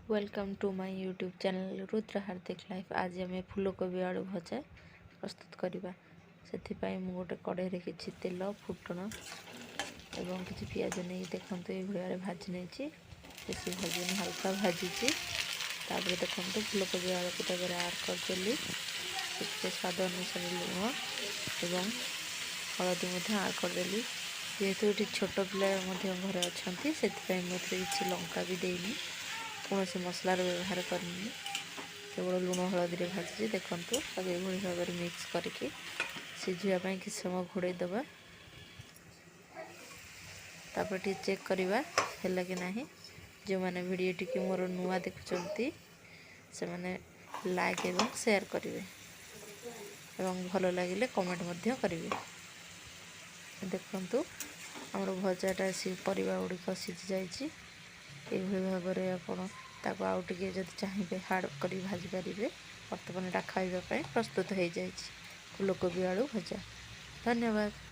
Welcome to my YouTube channel Rudra Hardik life. ଆଜି ଆମେ ଫୁଲକୋବି ଆଳୁ ଭଜା ପ୍ରସ୍ତୁତ କରିବା। ସେଥିପାଇଁ ମୁଁ ଗୋଟେ କଢ଼େଇରେ କିଛି ତେଲ, ଫୁଟଣ ଏବଂ କିଛି ପିଆଜ ନେଇ ଦେଖନ୍ତୁ ଏଇଭଳି ଭାବରେ ଭାଜି ନେଇଛି। ବେଶୀ ଭାଜିନି, ହାଲକା ଭାଜିଛି। ତାପରେ ଦେଖନ୍ତୁ, ଫୁଲକୋବି ଆଳୁକୁ ତା ଦେହରେ ଆଡ଼୍ କରିଦେଲି। ସେଥିରେ ସ୍ୱାଦ ଅନୁସାରେ ଲୁଣ ଏବଂ ହଳଦୀ ମଧ୍ୟ ଆଡ଼୍ କରିଦେଲି। ଯେହେତୁ ଏଠି ଛୋଟ ପିଲା ମଧ୍ୟ ଘରେ ଅଛନ୍ତି, ସେଥିପାଇଁ ମୁଁ ଏଥିରେ କିଛି ଲଙ୍କା ବି ଦେଇନି, କୌଣସି ମସଲାର ବ୍ୟବହାର କରିନି, କେବଳ ଲୁଣ ହଳଦୀରେ ଭାଜିଛି। ଦେଖନ୍ତୁ, ତାକୁ ଏଇଭଳି ଭାବରେ ମିକ୍ସ କରିକି ସିଝିବା ପାଇଁ କିଛି ସମୟ ଘୋଡ଼େଇ ଦେବା। ତାପରେ ଟିକେ ଚେକ୍ କରିବା ହେଲା କି ନାହିଁ। ଯେଉଁମାନେ ଭିଡ଼ିଓଟିକି ମୋର ନୂଆ ଦେଖୁଛନ୍ତି, ସେମାନେ ଲାଇକ୍ ଏବଂ ସେୟାର କରିବେ ଏବଂ ଭଲ ଲାଗିଲେ କମେଣ୍ଟ ମଧ୍ୟ କରିବେ। ଦେଖନ୍ତୁ, ଆମର ଭଜାଟା ପରିବା ଗୁଡ଼ିକ ସିଝି ଯାଇଛି। ଏଇଭଳି ଭାବରେ ଆପଣ ତାକୁ ଆଉ ଟିକେ ଯଦି ଚାହିଁବେ ହାର୍ଡ଼ କରି ଭାଜି ପାରିବେ। ବର୍ତ୍ତମାନ ଏଇଟା ଖାଇବା ପାଇଁ ପ୍ରସ୍ତୁତ ହେଇଯାଇଛି, ଫୁଲକୋବି ଆଳୁ ଭଜା। ଧନ୍ୟବାଦ।